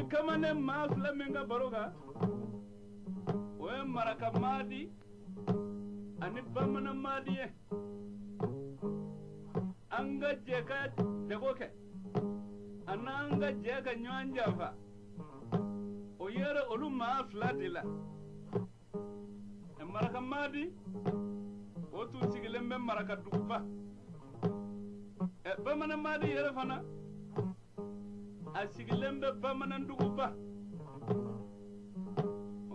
N bɛ kamalen maa fila min ka baro kan, o ye Maraka Madi ani Bamanan Madi ye. An ka jɛ ka jago kɛ, ani an ka jɛ ka ɲɔgɔn janfa, o yɛrɛ olu maa fila de la. Maraka Madi, o tun sigilen bɛ Maraka duguba. Bamanan Madi yɛrɛ fana, a sigilen bɛ Bamanan duguba.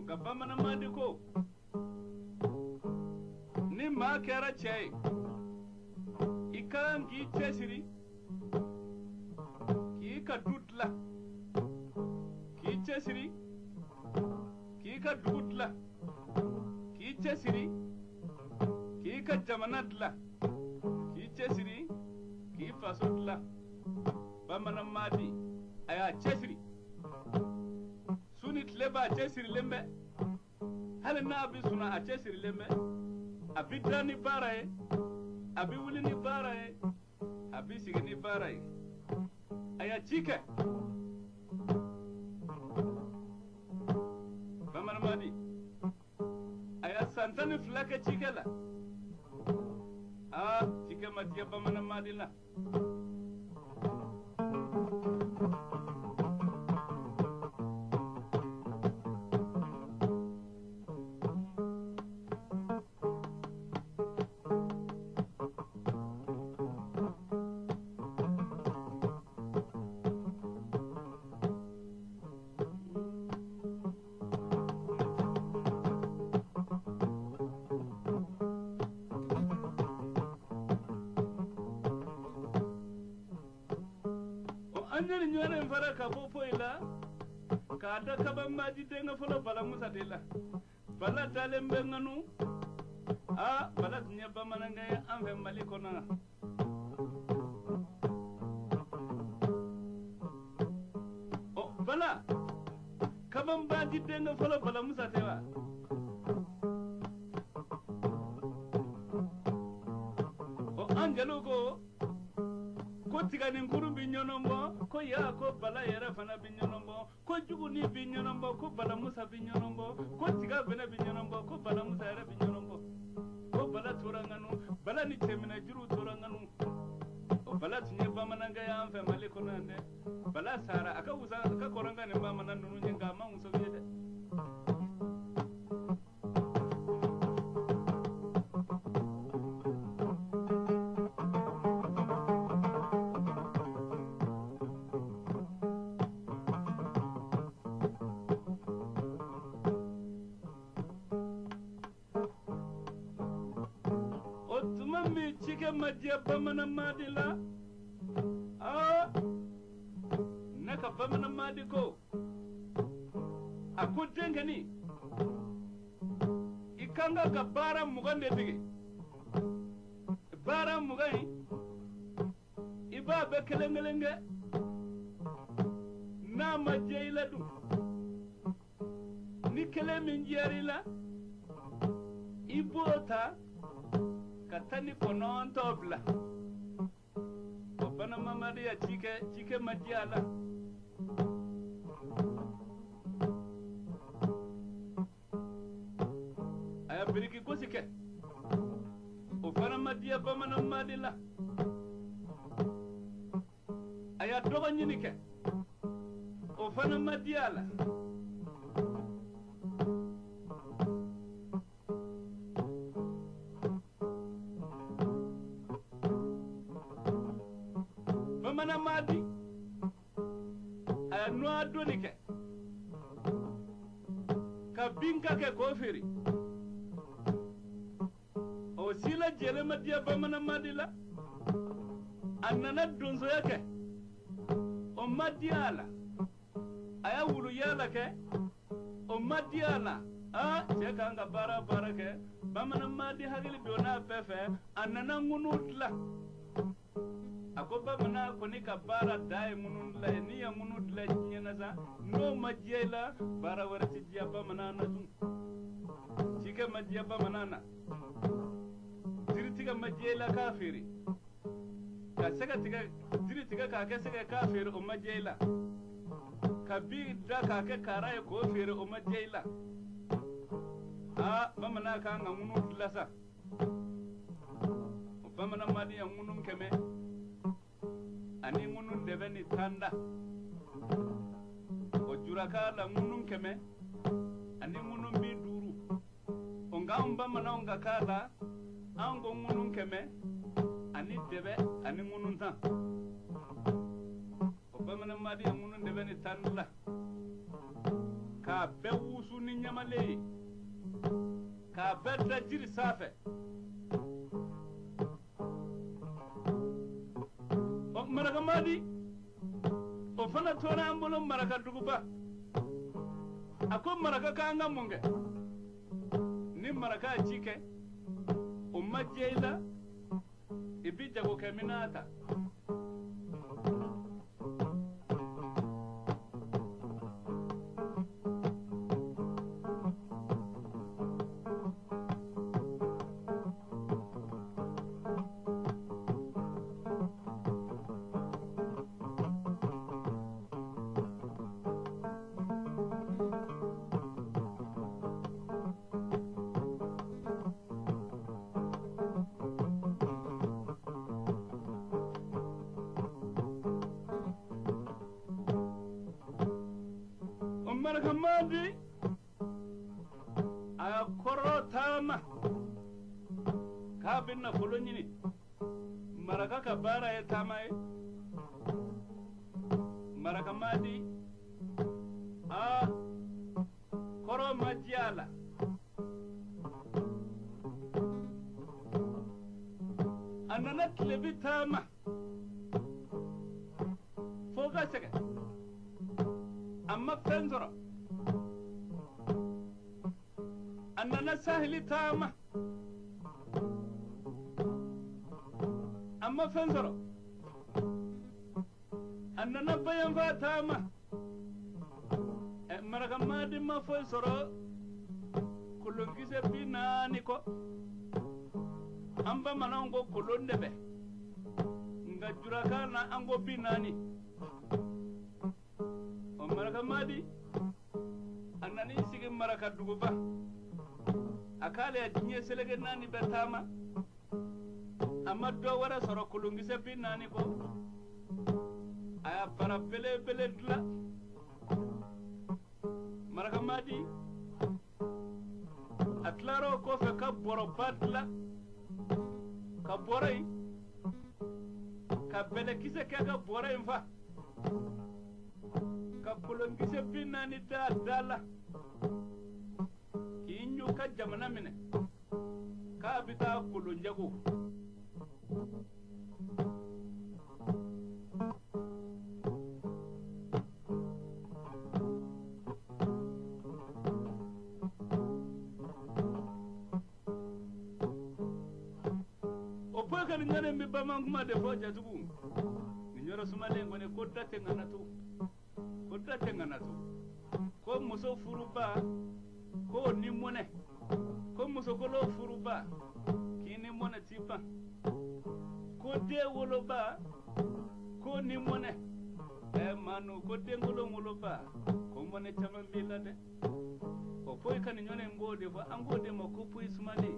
Nka Bamanan Madi ko, ni maa kɛra cɛ ye, i ka kan k'i cɛsiri, k'i ka du dilan, k'i cɛsiri, k'i ka dugu dilan, k'i cɛsiri, k'i ka jamana dilan, k'i cɛsiri, k'i faso dilan. Bamanan Madi, a y'a cɛsiri. Su ni tile b'a cɛsirilen bɛ. Hali n'a bɛ sunɔ, a cɛsirilen bɛ. A bɛ da ni baara ye, a bɛ wuli ni baara ye, a bɛ sigi ni baara ye. A y'a ci kɛ. Bamanan Madi, a y'a san 12 kɛ cikɛ la. Aa, cikɛ ma diya Bamanan Madi la. An ye nin ɲɔgɔn in fara ka bɔ foyi la k'a da Kaba Madi denkɛ fɔlɔ Bala Musa de la. Bala dalen bɛ ŋanu. Aa, Bala tun ye bamanankɛ ye an fɛ Mali kɔnɔ yan. Ɔ, Bala, Kaba Madi denkɛ fɔlɔ Bala Musa tɛ wa? Ɔ, an jeliw ko ko tiganinkuru bɛ ɲɔnɔ bɔ, ko ya ko Bala yɛrɛ fana bɛ ɲɔnɔ bɔ, ko juguni bɛ ɲɔnɔ bɔ, ko Bala Musa bɛ ɲɔnɔ bɔ, ko tiga fana bɛ ɲɔnɔ bɔ, ko Bala Musa yɛrɛ bɛ ɲɔnɔ bɔ. Ko Bala tora ŋanu, Bala ni cɛminɛjuruw tora ŋanu. O Bala tun ye bamanankɛ ye an fɛ Mali kɔnɔ yan dɛ. Bala sara, a ka wusa, a ka kɔrɔ ka nin bamanan ninnu ye, nka a ma muso ye dɛ. O tuma min cikɛ ma diya Bamanan Madi la, aa, ne ka Bamanan Madi ko, a ko denkɛnin, i kan ka baara 20 de dege. Baara 20 in, i b'a bɛɛ kelen kelen kɛ. N'a ma diya i la dun, ni kelen min diyara i la, i b'o ta ka 19 bila. O Bamanan Madi ya cikɛ, cikɛ ma diya a la. A ya biriki gosi kɛ, o fana ma diya Bamanan Madi la. A ya dɔgɔ ɲini kɛ, o fana ma diya a la. Bamanan Madi, a ya nɔgɔ donni kɛ, ka binka kɛ k'o feere. O si la jɛlen ma diya Bamanan Madi la. A nana donsoya kɛ, o ma diya a la. A ya wulu yaala kɛ, o ma diya a la. Aa, cɛ kan ka baara baara kɛ. Bamanan Madi hakili donna a bɛɛ fɛ, a nana ŋunu dilan. A ko bamanan kɔni ka baara da ye ŋunu dilan ye. N'i ye ŋunu dilan diɲɛ na sa, n'o ma diya i la, baara wɛrɛ tɛ diya bamanan na tun. Cikɛ ma diya bamanan na, jiritigɛ ma diya i la k'a feere, ka sɛgɛ tigɛ, jiri tigɛ k'a kɛ sɛgɛ k'a feere, o ma diya i la. Ka bin da k'a kɛ kara ye k'o feere, o ma diya i la. Aa, bamanan kan ka ŋunu dilan sa. O bamanan madi ya ŋunu 100 ani ŋunu dɛbɛ ni 10 da. O juraka la ŋunu 100 ani ŋunu 50. O nka anw bamananw ka k'a la, an ko ŋunu 100 ani dɛbɛ ani ŋunu 10. O bamanan madi ya ŋunu dɛbɛ ni 10 la k'a bɛɛ wusu ni ɲamalen ye, k'a bɛɛ da jiri sanfɛ. O maraka madi o fana tora an bolo maraka duguba. A ko maraka k'an ka mun kɛ? Ni maraka ye ci kɛ, o ma diya i la, i bi jagokɛminɛn ta. Maraka madi a kɔrɔ taama k'a bɛ nafolo ɲini. Maraka ka baara ye taama ye. Maraka madi a kɔrɔ ma diya a la. A nana tilebi taama fo ka sɛgɛn, a ma fɛn sɔrɔ. A nana sahili taama, a ma fɛn sɔrɔ. A nana bayanfa taama, maraka madi ma foyi sɔrɔ kolonkisɛ 40 kɔ. An bamananw ko kolon de bɛ, nka jurakan na an ko 40. O maraka madi a nan'i sigi maraka duguba. A k'ale ya diɲɛ seleke 4 bɛɛ taama, a ma dɔ wɛrɛ sɔrɔ kolonkisɛ 40 kɔ. A y'a bara belebele dilan. Maraka madi a tilara o kɔfɛ ka bɔrɔba dilan, ka bɔrɔ in ka bɛlɛkisɛ kɛ ka bɔrɔ in fa, ka kolonkisɛ 40 da a da la, k'i ɲu ka jamana minɛ k'a bɛ taa kolon jago. O poyi ka nin ŋani bɛ bamanan kuma de fɔ jatigiw. Nin yɔrɔ sumalen kɔni, ko da tɛ ŋana to, ko da tɛ ŋana to, ko muso furuba k'o ni mɔnɛ, ko musokolo furuba k'i ni mɔnɛ t'i ban, ko den woloba k'o ni mɔnɛ. Manu ko denkolon woloba ko mɔnɛ caman b'i la dɛ. O poyi ka nin ɲɔgɔn in b'o de fɔ, an k'o de ma ko poyi sumalen.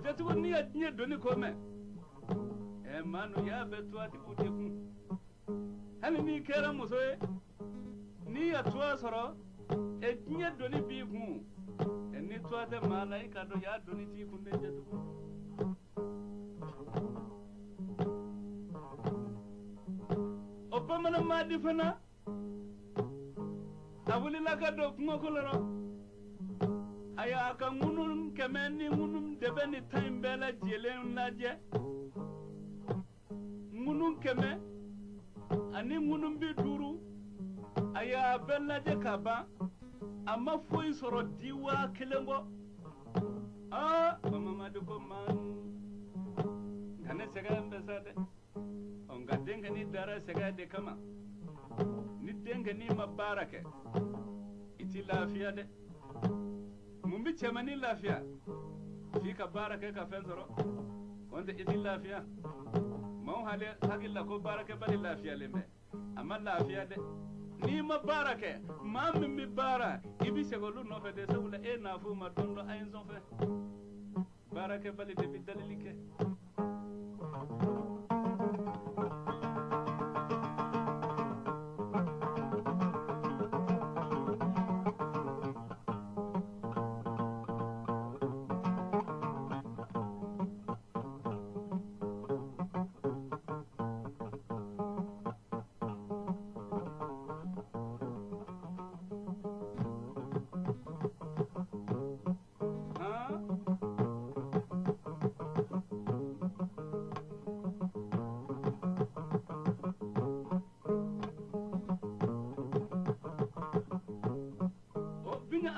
Jatigiw, n'i ye diɲɛ doni ko mɛn, manu y'a bɛɛ tuwatigiw de kun. Hali n'i kɛra muso ye, n'i ya tuwa sɔrɔ, diɲɛ doni b'i kun. Ni tuwa tɛ maa la, i k'a dɔn y'a doni t'i kun dɛ jatigiw. O bamanan madi fana, a wulila ka don kungo kɔnɔ. A y'a ka ŋunu 100 ni ŋunu dɛbɛ ni 10 in bɛɛ lajɛlen lajɛ. Ŋunu 100 ani ŋunu 50, a y'a bɛɛ lajɛ ka ban, a ma foyi sɔrɔ di 1000 kɔ. Aa, bamanan madi ko man, nka Ka ne sɛgɛn bɛ sa dɛ. Ɔ nka denkɛnin dara sɛgɛn de kama. Ni denkɛnin ma baara kɛ, i ti lafiya dɛ. Mun bi cɛmannin lafiya? F'i ka baara kɛ ka fɛn sɔrɔ. O tɛ i ti lafiya. Maaw hali hakili la ko baarakɛbali lafiyalen bɛ. A ma lafiya dɛ. N'i ma baara kɛ, maa min bɛ baara, i bɛ segin olu nɔfɛ de, sabula e n'a f'u ma don dɔ a ye n sɔn fɛ. Baarakɛbali de bɛ dalili kɛ.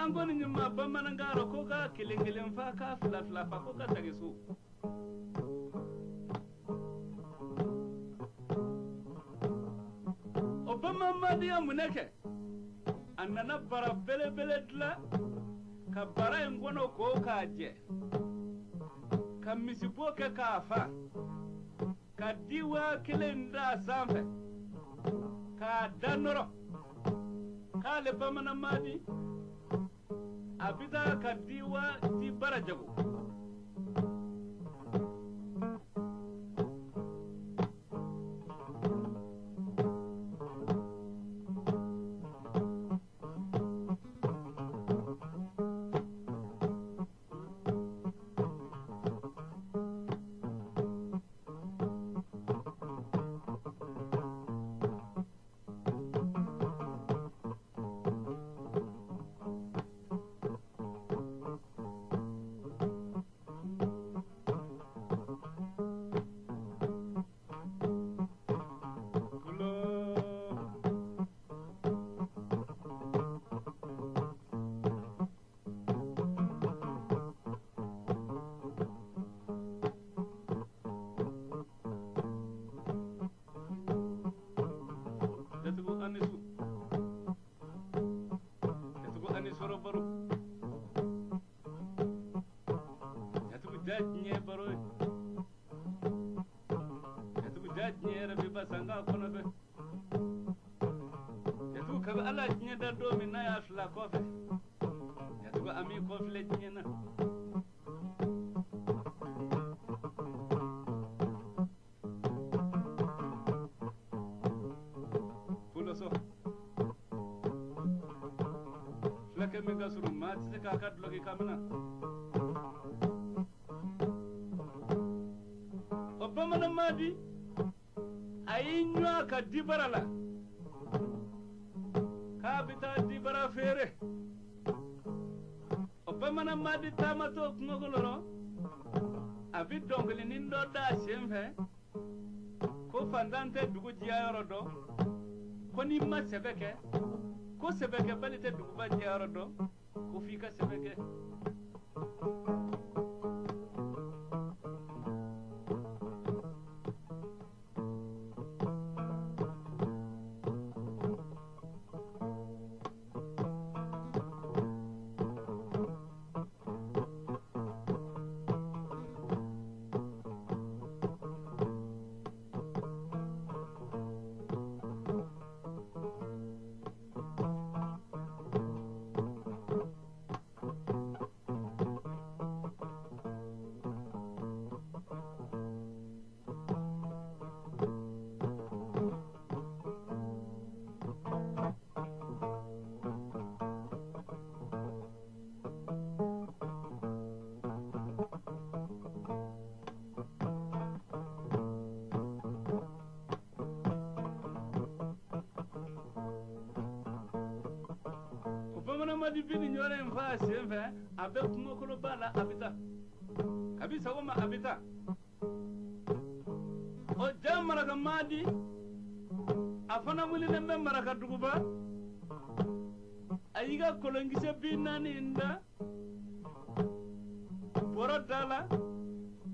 An kɔni ɲɛ ma bamanankan rɔ ko ka kelen kelen fa ka fila fila fa ko ka segin so. O bamananmadi ye mun kɛ? A nana bara belebele dilan ka bara in kɔnɔ ko k'a jɛ, ka misibo kɛ k'a fa, ka diwa kelen da sanfɛ, k'a da nɔrɔ k'ale bamananmadi a bɛ taa ka diwa di bara jago. Kɔfɛ yatugu an b'i kɔfilɛ diɲɛ na. Fuloso fulakɛ min ka surun maa tɛ se k'a ka dulɔki kamina. O bamanan di a y'i ɲɔ ka dibara la k'a bɛ taa dibara feere. O bamanan madi taamatɔ kungo kɔnɔ, a bɛ dɔnkilinin dɔ da a sen fɛ ko fantan tɛ dugu diya yɔrɔ dɔn, ko n'i ma sɛbɛ kɛ, ko sɛbɛkɛbali tɛ duguba diya yɔrɔ dɔn, ko f'i ka sɛbɛ kɛ. Bamananmadi bi ni ɲɔgɔn in fa sen fɛ, a bɛ kungokoloba la, a bɛ taa kabi sɔgɔma a bɛ taa. O ja maraka madi a fana wulilen bɛ maraka duguba, a y'i ka kolonkisɛ 40 in da bɔrɔ da la.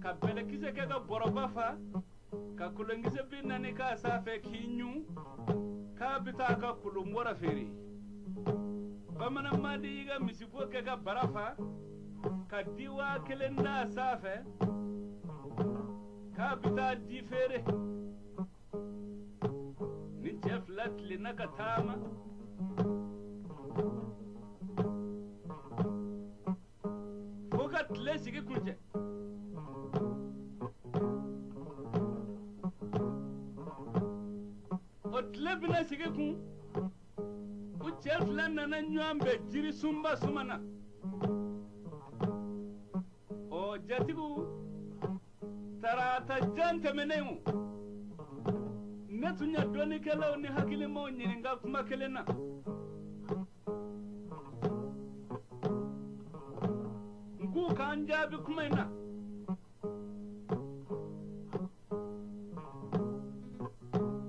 Ka bɛlɛkisɛ kɛ ka bɔrɔba fa, ka kolonkisɛ 40 k'a sanfɛ k'i ɲun, k'a bɛ taa ka kolonbɔrɔ feere. Bamanan Madi y'i ka misibo kɛ ka bara fa, ka diwa kelen d'a sanfɛ, k'a bɛ taa di feere. Ni cɛ fila tilenna ka taama. Fo ka tile sigi kuncɛ. O tile bɛna sigi kun, u cɛ fila nana ɲɔgɔn bɛn jirisunba suma na. Ɔ jatigiw, tarata jan tɛmɛnen o, ne tun ye dɔnnikɛlaw ni hakilimaw ɲininka kuma kelen na. N k'u k'an jaabi kuma in na.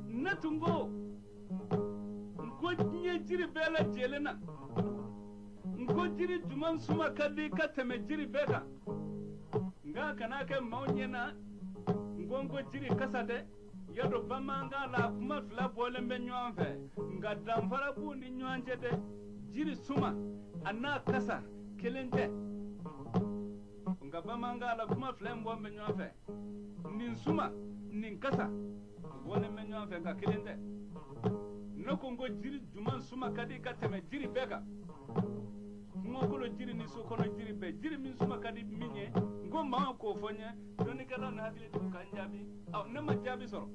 Ne tun ko, n ko diɲɛ jiri bɛɛ lajɛlen na, n ko jiri jumɛn suma ka di ka tɛmɛ jiri bɛɛ kan? Nka kana kɛ maaw ɲɛna, n ko n ko jiri kasa dɛ. Yadɔ bamanankan la kuma fila bɔlen bɛ ɲɔgɔn fɛ, nka danfara b'u ni ɲɔgɔn cɛ dɛ. Jiri suma a n'a kasa kelen tɛ. Nka bamanankan la kuma fila in bɔlen bɛ ɲɔgɔn fɛ. Nin suma, nin kasa bɔlen bɛ ɲɔgɔn fɛ, nka kelen tɛ. Ne ko n ko jiri jumɛn suma ka di ka tɛmɛ jiri bɛɛ kan? Kungokolo jiri ni so kɔnɔ jiri bɛɛ, jiri min suma ka di min ye, n ko maa k'o fɔ n ye. Dɔnnikɛlaw ni hakilitigiw ka n jaabi. Ɔ, ne ma jaabi sɔrɔ.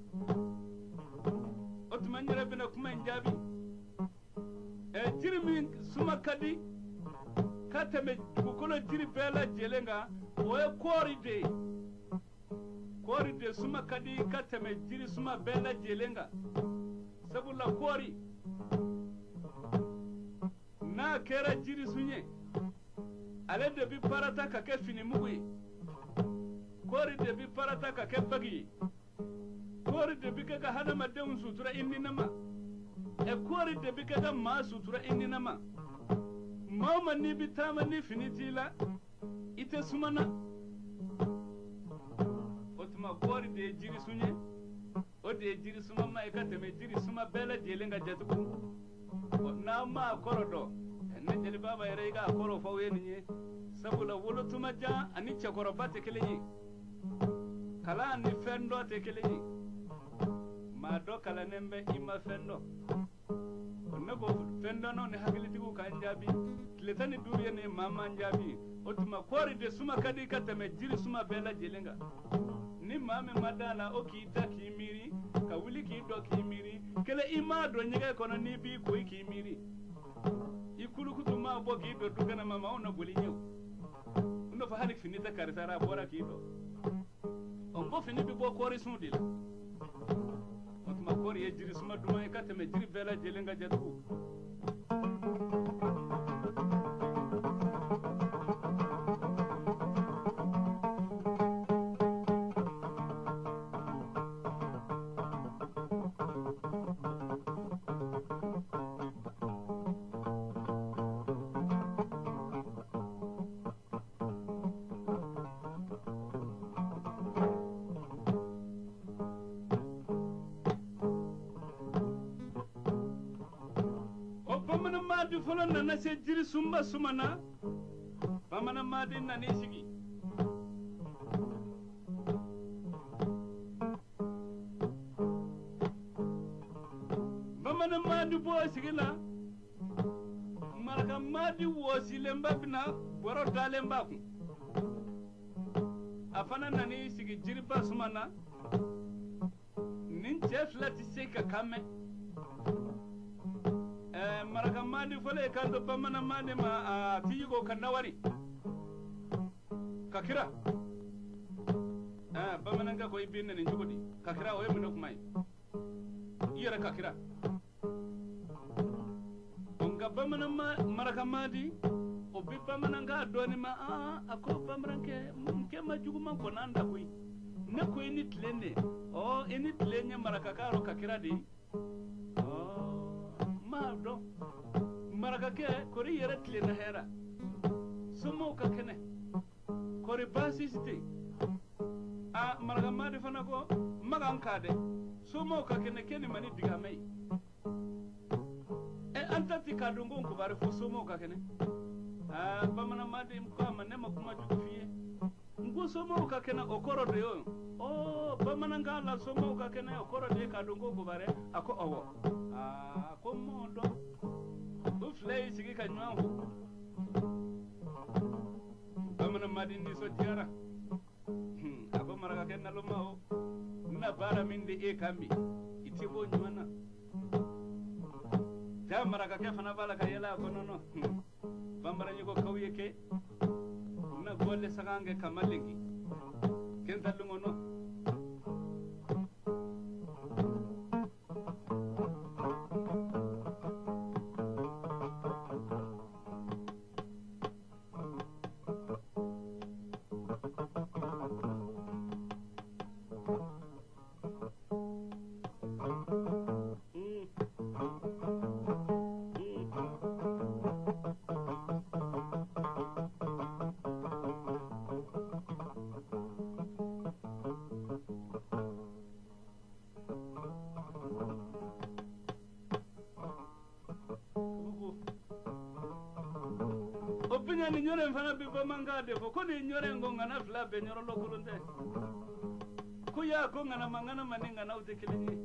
O tuma n yɛrɛ bɛna kuma in jaabi. Jiri min suma ka di ka tɛmɛ dugukolo jiri bɛɛ lajɛlen kan, o ye kɔɔri de ye. Kɔɔri de suma ka di ka tɛmɛ jiri suma bɛɛ lajɛlen kan. Sabula kɔɔri n'a kɛra jirisun ye, ale de bi parata ka kɛ finimugu ye. Kɔɔri de bi parata ka kɛ bagi ye. Kɔɔri de bi kɛ ka hadamadenw sutura i ninama. Kɔɔri de bi kɛ ka maa sutura i ninama. Maa o maa n'i bi taama ni fini t'i la, i tɛ suma na. O tuma kɔɔri de ye jirisun ye. O de ye jiri suma ma ye ka tɛmɛ jiri suma bɛɛ lajɛlen kan jatigiw. Ɔ, n'aw m'a kɔrɔ dɔn, ne jeliba b'a yɛrɛ i k'a kɔrɔ fɔ aw ye nin ye. Sabula wolotuma jan ani cɛkɔrɔba tɛ kelen ye. Kalan ni fɛn dɔ tɛ kelen ye. Maa dɔ kalannen bɛ i ma fɛn dɔn. Ɔ, ne ko fɛn dɔnnaw ni hakilitigiw k'an jaabi. Tile 15 ye nin ye, maa m'an jaabi. O tuma kɔɔri de suma ka di ka tɛmɛ jiri suma bɛɛ lajɛlen kan. Ni maa min ma da la, o k'i da k'i miiri, ka wuli k'i dɔ k'i miiri. Kelen i m'a dɔn ɲɛgɛn kɔnɔ n'i b'i ko i k'i miiri. I kulukutu maa bɔ k'i don du kɛnɛ ma, maaw na boli ɲɛ o. N dɔ fɔ hali fini tɛ karisa la, a bɔra k'i dɔn. Ɔ, n ko fini bɛ bɔ kɔɔri sun de la. O tuma kɔɔri ye jiri suma duman ye ka tɛmɛ jiri bɛɛ lajɛlen kan jatigiw. Fɔlɔ nana se jiri sunba suma na, Bamanan Madi nan'i sigi. Bamanan Madi bɔ sigi la, Maraka Madi wɔsilenba bɛna bɔrɔ dalen b'a kun. A fana nan'i sigi jiriba suma na. Nin cɛ fila tɛ se ka kan mɛn. Maraka Madi fɔlɔ ye kan to Bamanan Madi ma, a ti yi ko ka nawari. Ka kira. Bamanankɛ ko i b'i nɛni cogo di? Ka kira o ye mun de kuma ye? I yɛrɛ ka kira. Nka bamanan Maraka Madi, o bi bamanankan dɔɔni ma, a ko bamanankɛ, n kɛ ma juguman kɔnɔ an da koyi. Ne ko i ni tilen de. Ɔ, i ni tilen ye marakakan rɔ ka kira de ye. Ɔ, n m'a dɔn. Marakakɛ, kɔri yɛrɛ tilenna hɛrɛ. Somɔgɔw ka kɛnɛ. Kɔri baasi si tɛ yen. A maraka madi fana ko magan ka dɛ somaw ka kɛnɛ kɛ nin ma ni digamɛ ye ɛ an ta ti k'a dɔn ko nkubari fo somaw ka kɛnɛ. Aa bamanan madi ko a ma ne ma kuma jugu f'i ye n ko somaw ka kɛnɛ o kɔrɔ de ye o bamanankan la somaw ka kɛnɛ o kɔrɔ de ye k'a dɔn ko nkubari. A ko ɔwɔ. Aa ko n m'o dɔn. U fila y'i sigi ka ɲɔgɔn fo. Bamanan madi nisɔndiyara. A ko marakakɛ naloma o n na baara min di e kan bi i ti bɔ ɲuman na. Ja marakakɛ fana b'a la ka yɛlɛ a kɔnɔ nɔ. Bambara ko kaw ye kɛ n na gɔle sagan kɛ kama lenki kenta lungo nɔ. O biɲɛ ni ɲɔrɔ in fana bi bamanankan de fɔ ko nin ɲɔrɔ in ko ŋana fila bɛɛ ɲɔrɔ lɔkolon tɛ ko ya ko ŋanama ŋanama ni ŋanaw tɛ kelen ye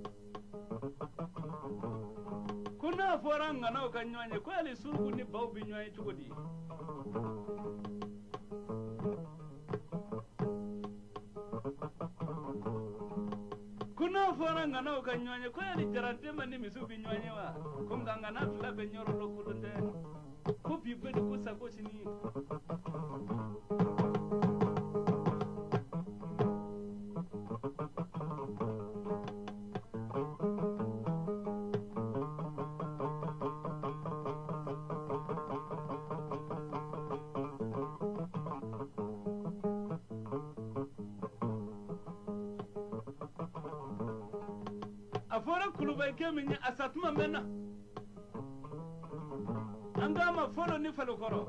ko n'a fɔra ŋanaw ka ɲɔgɔn ye ko hali suruku ni baw bɛ ɲɔgɔn ye cogo di. Ko n'a fɔra ŋanaw ka ɲɔgɔn ye ko hali jarantenba ni misiw bɛ ɲɔgɔn ye wa ko nka ŋana fila bɛɛ ɲɔrɔ lɔkolon tɛ ko bi bɛ ni ko sago sini. A fɔra kulubalikɛ min ye a satuma mɛnna an k'a ma fɔlɔ ni falokɔrɔ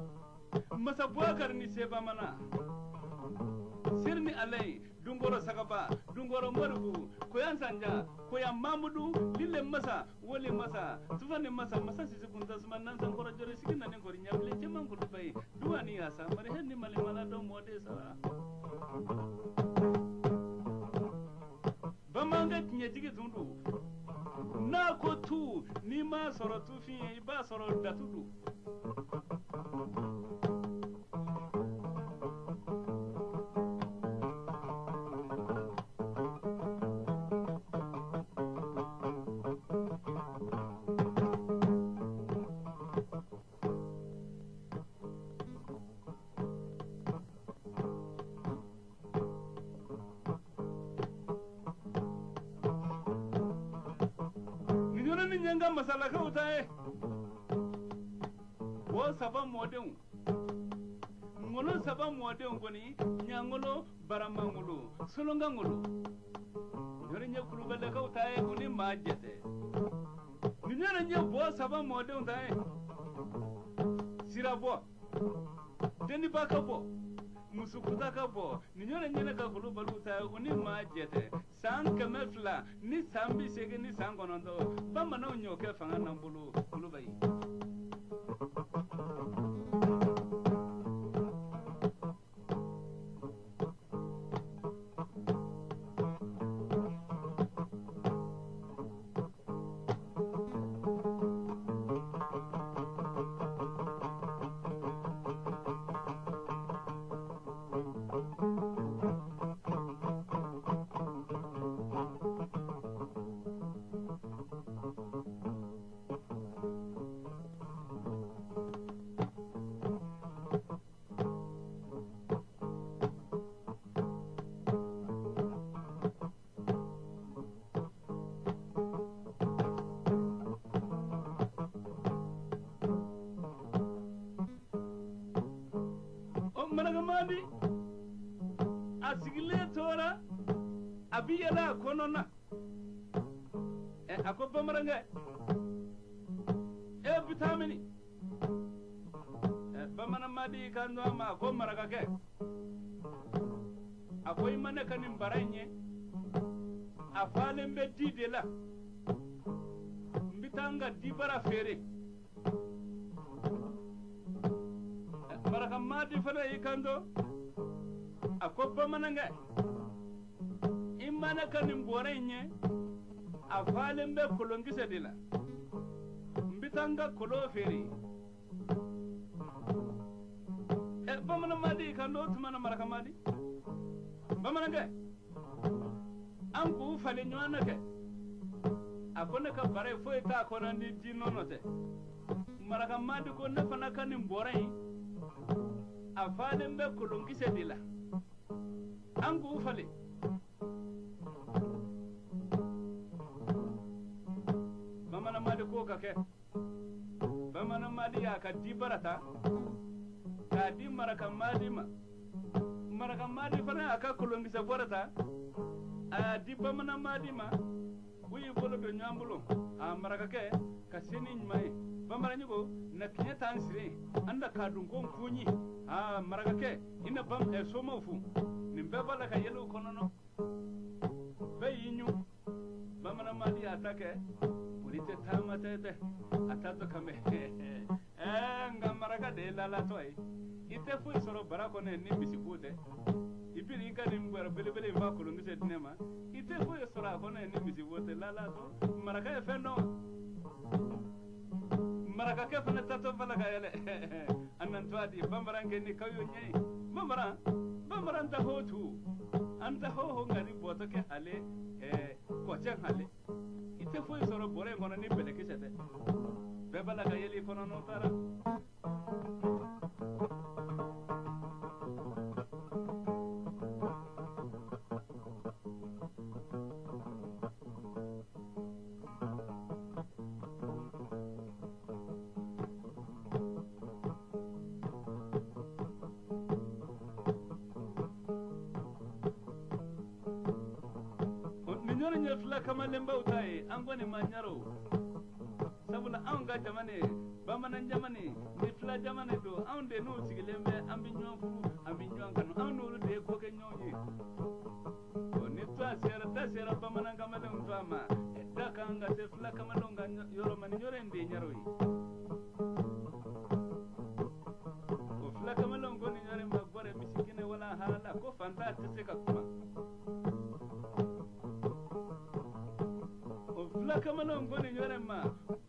masa Bubakari ni Sebamana siri ni Alayi Dunkɔrɔ Sagaba Dunkɔrɔ Moribu Koyan Sanja Koyan Mamudu Lile Masa Wole Masa Tufani Masa Masa Sisi Kuntasuma Nansankɔrɔ Jɔrɔ Sigi Nani Kɔri Ɲabilen Cɛman Kulubayi Duwani Yasa Marihɛn ni Malimala dɔn mɔden sara. Bamanankɛ tiɲɛtigi tun don n'a ko tu n'i m'a sɔrɔ tufin ye i b'a sɔrɔ datu don. Ni ɲɛ ka masalakaw ta ye o saba mɔdenw ŋolo saba mɔdenw kɔni ɲangolo baramangolo solongangolo yɔrɔ ɲɛ kulubalakaw ta ye o ni maa jɛtɛ ni yɔrɔ ɲɛ bɔ saba mɔdenw ta ye sirabɔ deniba ka bɔ musukuta ka bɔ ni yɔrɔ ɲɛnɛ ka kulubaliw ta ye o ni maa jɛtɛ san 200 ni san 80 ni san 9 bamananw y'o kɛ fanga n'an bolo kulubayi. Managamadi a sigilen tora a bi yɛlɛ a kɔnɔ na a ko bamanankɛ e bi taa mini bamananmadi kan to a ma ko marakakɛ A ko i ma ne ka nin bara in ye, a falen bɛ di de la, n bɛ taa n ka dibara feere. Maraka Madi fana y'i kanto, a ko bamanankɛ, i ma ne ka nin bɔrɛ in ye, a falen bɛ kolonkisɛ de la, n bɛ taa n ka kolon feere. Bamanan Madi y'i kanto o tuma na Maraka Madi, bamanankɛ, an k'u falen ɲɔgɔn na kɛ. A ko ne ka bara in foyi t'a kɔnɔ ni di nɔnɔ tɛ. Maraka Madi ko ne fana ka nin bɔrɛ in, a falen bɛ kolonkisɛ de la, an k'u falen. Bamanan Madi k'o ka kɛ. Bamanan Madi y'a ka dibara ta k'a di Maraka Madi ma. Maraka Madi fana y'a ka kolonkisɛ bɔrɛ ta a y'a di Bamanan Madi ma. U y'i bolo don ɲɔgɔn bolo, a marakakɛ ka se ni ɲuman ye. Bamanan ko na tiɲɛ t'an siri, an da k'a dun ko n kunyi. Aa marakakɛ, i na bam somaw fo. Nin bɛɛ b'a la ka yɛlɛ o kɔnɔ. Bɛɛ y'i ɲun. Bamanan Madi y'a ta kɛ, boli tɛ taama tɛ dɛ, a taatɔ kan bɛ. Nka maraka de ye lalatɔ ye. I tɛ foyi sɔrɔ bara kɔnɔ ni misibo tɛ. I bɛ i ka nin bɔrɛ belebele in fa kolonkisɛ di ne ma, i tɛ foyi sɔrɔ a kɔnɔ ni misibo tɛ. Lalatɔ, maraka ye fɛn dɔn. Marakakɛ fana taatɔ bala ka yɛlɛ. A nantɔ a di bambarankɛ ni kayo ɲɛ ye. Bamaran, bamaran ta ho tu, an ta ho ho nka ni bɔtɔ kɛ ale, kɔcɛ hale. I tɛ foyi sɔrɔ bɔrɛ in kɔnɔ ni bɛlɛkisɛ tɛ. Bɛɛ b'a la ka yɛlɛ i kɔnɔ n'o taara. Nin ye fila kamalenbaw ta ye, an kɔni ma ɲaro. Sabula anw ka jamana ye bamanan jamana ye, ni fila jamana don, anw de n'u sigilen bɛ, an bɛ ɲɔgɔn furu, an bɛ ɲɔgɔn kanu, anw n'olu de ye ko kɛ ɲɔgɔn ye. Ni to sera, da sera bamanan kamalenw to a ma, da kan ka se fila kamalenw ka yɔrɔ ma, ni yɔrɔ in de ye ɲaro ye. O fila kamalenw ko nin yɔrɔ in ma gbɔrɛ misikɛnɛ wala hala, ko fantan tɛ se ka kuma. Fila kamalenw ko nin yɔrɔ in ma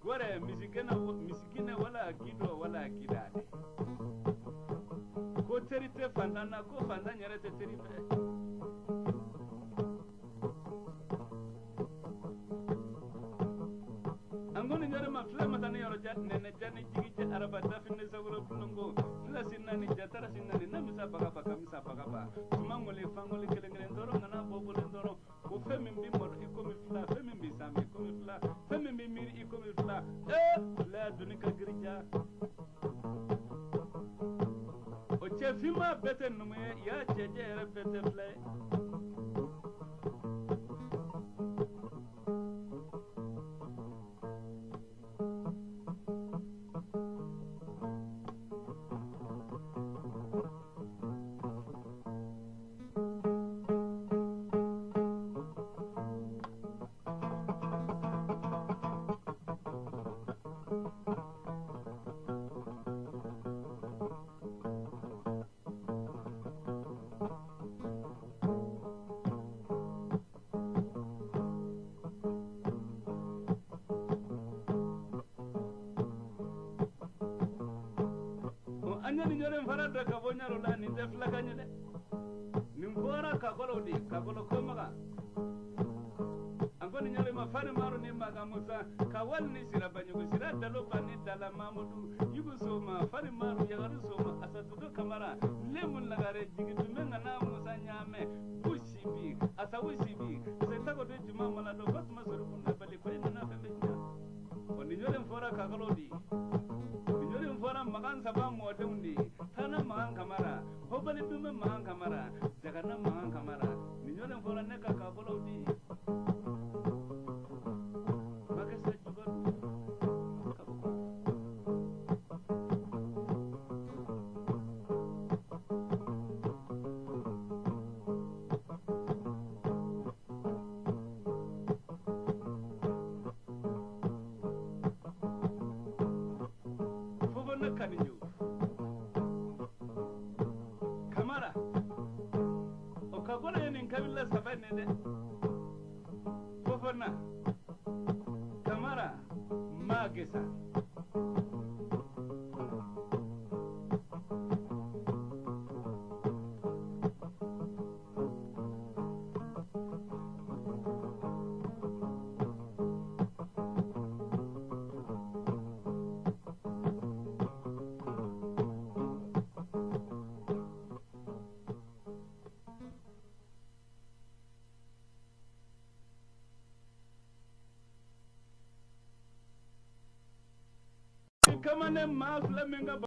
gbɔrɛ misikɛnɛ wala gido wala gidade. Ko teri tɛ fantan na, ko fantan yɛrɛ tɛ teri fɛ. An ko nin yɔrɔ ma fila masa ni yɔrɔ ja, nɛnɛ ja ni jigi ja, araba dafini sagoro bulongo, fila sinna ni jatara sinna ni namisa baga baga misa baga ba. Tuma ŋole fangole kelen kelen dɔrɔn kana bɔ bolo dɔrɔn. Ko fɛn min b'i malo i komi fila, fɛn min b'i sanfɛ i komi fila, fɛn min b'i miiri i komi fila. Fila doni ka girin ja. O cɛ finman bɛɛ tɛ numu ye, ya cɛjɛ yɛrɛ bɛɛ tɛ fila ye. An ye nin yɔrɔ in fana dɔn ka bɔ ɲaro la, nin tɛ filakan ye dɛ. Nin fɔra kakɔlɔw de ye, kakɔlɔ kɔmaga. An ko nin yɔrɔ in ma fani maru ni maga musa, ka wali ni sirabaɲugu, sira daloba ni dala mamudu, yugu soma, fani maru, yagaru soma, asatudo kamara, lemu lagare, jigitume ŋana musa ɲaamɛ, busibi, asawu sibi, sentako de juma malado, fatuma sori kunda bali, ko i nana fɛn bɛ ɲa. O nin yɔrɔ in fɔra kakɔlɔw de ye. Fɔra magan saba mɔdenw de ye, tana magan kamara, hobali dume magan kamara, jagana magan kamara. Nin yɔrɔ in fɔra ne ka kakɔlɔw de ye. Makɛsɛ juga don, ka bɔ kɔnɔ. Nin kabila saba nin dɛ, Fofana, Kamara, Magesa. Kamalen maa fila min ka.